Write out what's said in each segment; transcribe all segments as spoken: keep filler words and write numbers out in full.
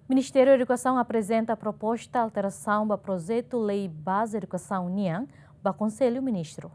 Ministériu Edukasaun aprezenta proposta alterasaun ba projetu lei baze edukasaun nian ba Konsellu Ministru.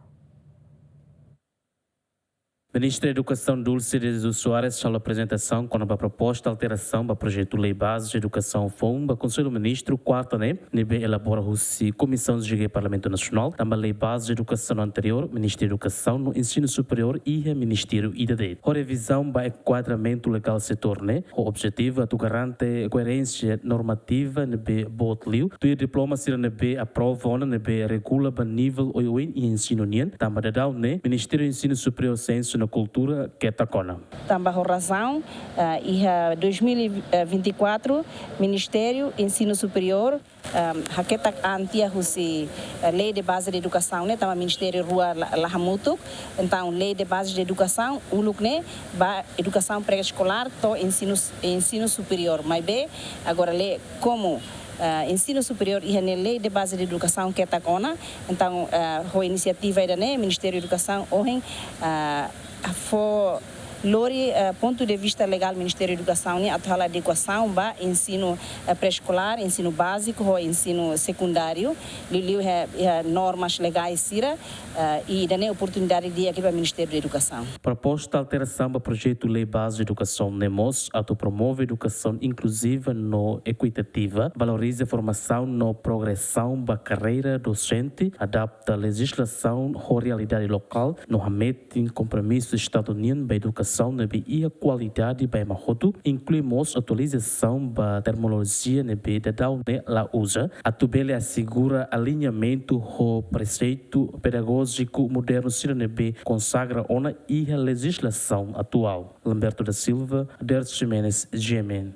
Ministra Edukasaun Dulce de Jesus Soares halo aprezentasaun kona-ba proposta alterasaun ba projetu lei baze edukasaun foun ba Konsellu Ministru kuarta ne'e, ne'ebé elabora husi Komisaun G G Parlamentu Nasionál, tanba lei baze edukasaun anteriór, Ministériu Edukasaun no Ensinu Superiór iha ministériu ida de'it. Ho revizaun ba enkuadramentu legál setór ne'e, ho objetivu atu garante koerénsia normativa ne'ebé boot liu, tuir diploma sira ne'ebé aprova ona ne'ebé regula ba nivel oioin iha ensinu nian, tanba daudaun ne'e Ministériu Ensinu Superiór, Siénsia no Kultura ketak ona. Tanba ho razaun, eh, iha dois mil e vinte e quatro, Ministériu Ensinu Superiór, eh, haketak an tiha husi, eh, Lei de Baze de Edukasaun ne'e, tanba ministériu rua la, la hamutuk. Entaun, Lei de Baze de Edukasaun, uluk ne'e, ba edukasaun pré-eskolár to'o ensinu, ensinu superiór. Maibé, agora lei, komu, eh, ensinu superiór iha ne'e Lei de Baze de Edukasaun ketak ona, entaun, eh, ho inisiativa ida-ne'e, Ministériu Edukasaun ohin, eh, fó lori, eh, pontu de vista legál Ministériu Edukasaun nian atu halo adekuasaun ba ensinu, eh, pré-eskolár, ensinu báziku ho ensinu sekundáriu, liuliu iha, iha normas legais sira, eh, i ida-ne'e oportunidade di'ak ba Ministériu Edukasaun. Proposta alterasaun ba projetu lei baze edukasaun ne'e mós atu promove edukasaun inkluziva no ekuitativa, valoriza formasaun no progresaun ba karreira dosente, adapta lejizlasaun ho realidade lokál, no hametin kompromisu Estadu nian ba edukasaun ne'ebé iha kualidade ba ema hotu, inklui mós atualizasaun ba terminolojia ne'ebé daudaun ne'e la uza, atu bele asegura aliñamentu ho preseitu pedagójiku modernu sira ne'ebé konsagra ona iha lejizlasaun atuál. Lamberto da Silva, Dersi Menes, G M N.